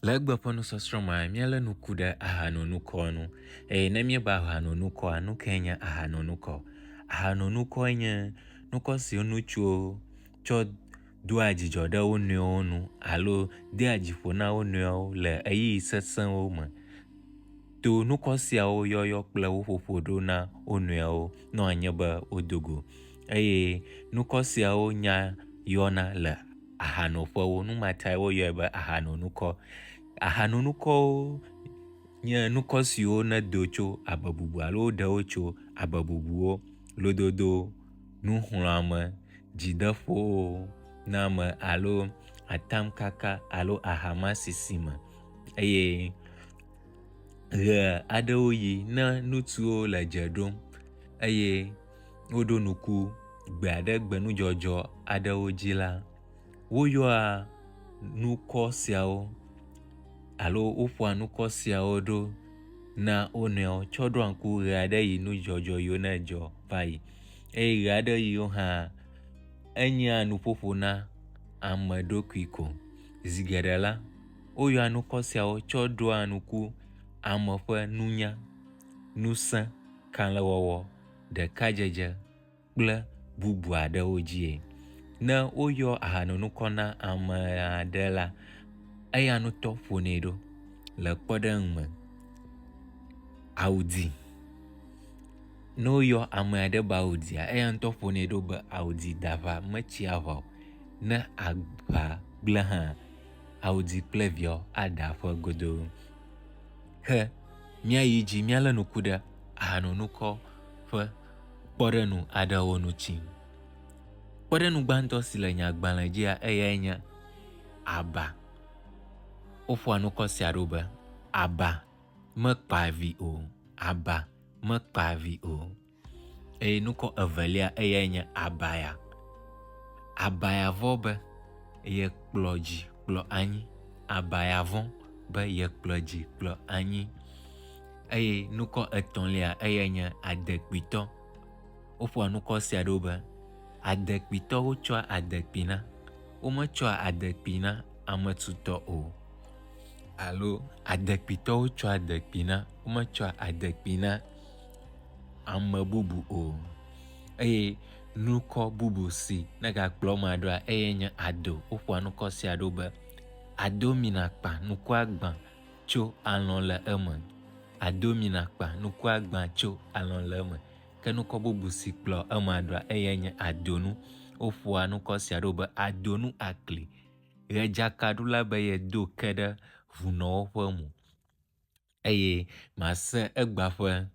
Le egbe ƒe nusɔsrɔ̃ mea, míalé ŋku ɖe ahanonukɔ ŋu. Eye ne míebe ahanonukɔa, nu kae nye ahanonukɔ? Ahanonukɔe nye nukɔ siwo ŋutsuwo tsɔ doa dzidzɔ ɖe wo nɔewo nu alo dea dzi ƒo na wo nɔewo le ʋeyiʋi sesẽwo me. To nukɔ siawo yɔyɔ kple wo ƒoƒo ɖo na wo nɔewo ne wòanye be wodo go. Eye nukɔ siawo nya yɔna le ahanoƒewo. Nu ma tae woyɔe be ahanonukɔ. Ahanonukɔwo nye nukɔ siwo nedo tso abe bubu alo woɖe wo tso abe bubuwo, lododo, nuxlɔ̃ame, dzideƒo na ame alo atamkaka alo ahamasisi me. Eye ɣe aɖewo ɣi ne ŋutsuwo le dze ɖom eye woɖo ŋku gbe aɖe gbe nudzɔdzɔ aɖewo dzi la, woyɔa nukɔ siawo alo woƒoa nukɔ siawo ɖo na wo nɔewo tsɔ ɖoa ŋku ɣe aɖe ɣi nudzɔdzɔ yiwo ne dzɔ va yi eye ɣe aɖe ɣiwo hã enyea nuƒoƒo na ame ɖokui ko. Zi geɖe la, woyɔa nukɔ siawo tsɔ ɖoa ŋku ame ƒe nunya, ŋusẽ, kalẽwɔwɔ, ɖekadzedze kple bubu aɖewo dzie. Ne woyɔ ahanonukɔ na ame aɖe la, eya ŋutɔ ƒonɛ ɖo. Le kpɔɖeŋu me, Audi. Ne woyɔ ame aɖe be Audia, eya ŋutɔ ƒonɛ ɖo be Audi daʋa metsia aʋa o. Ne aʋa gblẽ hã, Audi kple viawo aɖe aƒe godoo. Ke míayi edzi míalé ŋku ɖe ahanonukɔ ƒe kpɔɖeŋu aɖewo ŋuti. Kpɔɖeŋu gbãtɔ si le nye agbalẽ dzia eyae nye aba. Woƒoa nukɔ sia ɖo be aba mekpa vi o, aba mekpa vi o. Eye nukɔ evelia eyae nye abaya. Abaya vɔ be yekplɔ dzi kplɔ anyi. Abaya vɔ be yekplɔ dzi kplɔ anyi. Eye nukɔ etɔ̃lia eyae nye adekpuitɔ. Woƒoa nukɔ sia ɖo be adekpuitɔwo tsɔa adekpui na. Wometsɔa adekpui na ame tutɔ o. Alo adekpuitɔwo tsɔa adekpui na. Wometsɔa adekpui na ame bubu o. Eye nukɔ bubu si negakplɔ ema ɖoa eyae nye ado. Woƒoa nukɔ sia ɖo be ado mina kpa nukua gbã tso alɔ le eme. Ado mina kpa nukua gbã tso alɔ le eme. Ke nukɔ bubu si kplɔ ema ɖoa eyae nye adonu. Woƒoa nukɔ sia ɖo be adonu akli. Ʋedzakaɖula be yedo ke ɖe ŋunɔwo ƒe mo. Eye mase egbea ƒe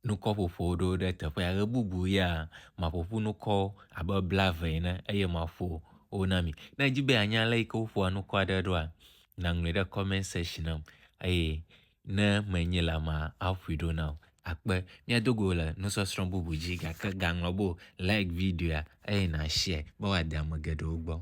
nukɔƒoƒo ɖewo ɖe teƒea. Ɣe bubu ɣia, maƒo ƒu nukɔ abe blave ene eye maƒo wo na mi. Ne èdi be yeanya ale yi ke woƒoa nukɔ aɖe ɖoa, nàŋlɔe ɖe comment section nam eye ne menye la, maƒoe ɖo na wò. Akpe. Míado go le nusɔsrɔ̃ bubu dzi gake gaŋlɔ be o, like videoa eye nàshare be wòade ame geɖewo gbɔ.